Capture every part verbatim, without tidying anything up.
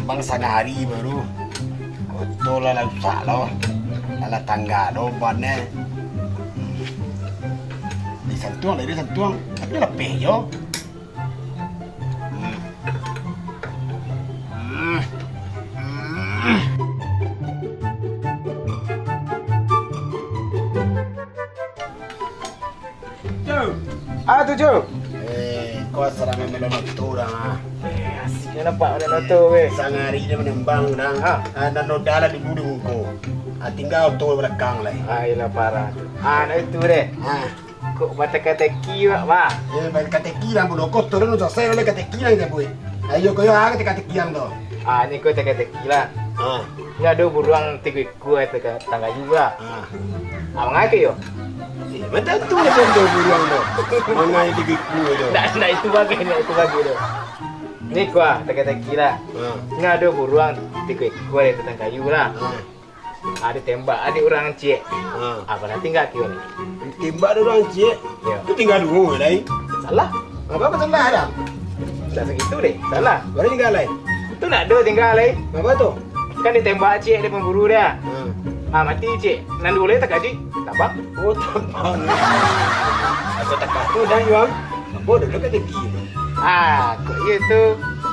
Bang, sangari baru. Oto lah, lah rusak lo. Lah, lah tanggak lo ban e. Disantuang, lah disantuang. Tapi lapeh jo. Hmm. Hmm. Hmm. Cuk. Ah, tu, Cuk. Eh, kau asal main-main oto urang, ah. Eh, asik nyo nampak main oto, weh. Sangari nyo manembang urang. Ah. Ah, nan roda lah dulu di muko. Ah, tingga oto balakang lai. Ah, iyolah parah tu. Ah, nak itu deh. Ah. Kok bateka-teki, Pak, bah? Eh, bateka-teki lah, budak oto tu, salasai lah teka-teki lah, kita buat. Ayo, kau yo, ah, teka-teki lah tu. Ah, ni kau teka-teki lah. Ah. Ni ado buruang tigo ikua tangga-, tanggayu lah. Ah. Ah, manga kau yo? Eh, macam tu lah contoh buruang tu. Manga tigo ikua tu. Ndak, ndak itu bagai, ndak itu bagai tu. Ni kua, teka-teki lah. Ah. Ni ado buruang tigo ikua di batang kayu lah. Ah. Ah, ditembak dek urang ciek. Ah. Ah, barati ndak kiro ni? Ditembak dek urang ciek? Yo. Tu tingga duo lai. Salah. Apo, apo salah dah? Ndak sagitu deh. Salah. Baru tingga lai. Tu ndak ado tingga lai. Apo tu? Kan ditembak ciek dek pamburu dah. Hmm. Ah, mati ciek. Nan duo lai takajuik. Tabang. Oh, tabang. Aku takah tu dah, Yuang. Apo dulu ka teki tu? Ah, kok iyo tu.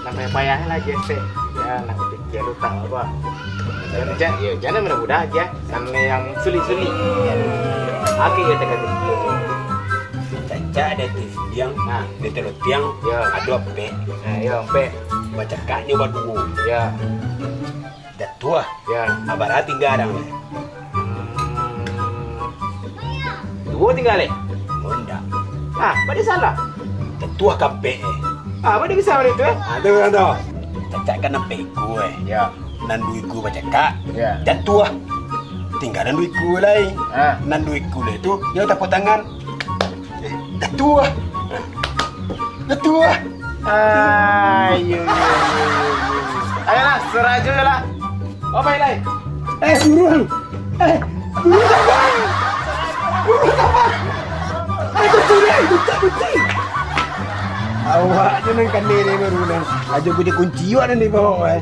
Nan payah-payah lah gesek. Yo, nak pikir tu tak apo. Jan, jan, yo, jan nan mudah-mudah se. Nan nan sulik-sulik. Oke, yo, teka-teki. Cacak ado tu tiang. Ha. Di ateh tiang. Yo. Ado ampek. Ha, yo, ampek. Bacakaknyo baduo. Yo. Jatuah. Yo. Abara tingga dang. Hmm. Duo tingga lai? Oh, indak. Ah, baa salah? Jatuah ka ampek, eh. Ah, baa bisa bana tu, eh? Ah, tu, tu. Cacak kan ampek ikua, eh. Yo. Nan duo ikua bacakak, yo, jatuah. Tingga nan duo ikua lai. Ha. Nan duo ikua lai tu, yo tapuak tangan. Jatuah. Jatuah. Ayo, yo, yo, yo, yo. Ayolah, sarajo lah. Apo lai? Eh, buruang. Eh, buruang apo? Buruang apo? Eh, kunci, eh, kunci, kunci. Awak tu nan kanai dek baru nan. Ajo kunci, kunci awak nan dibawa, eh.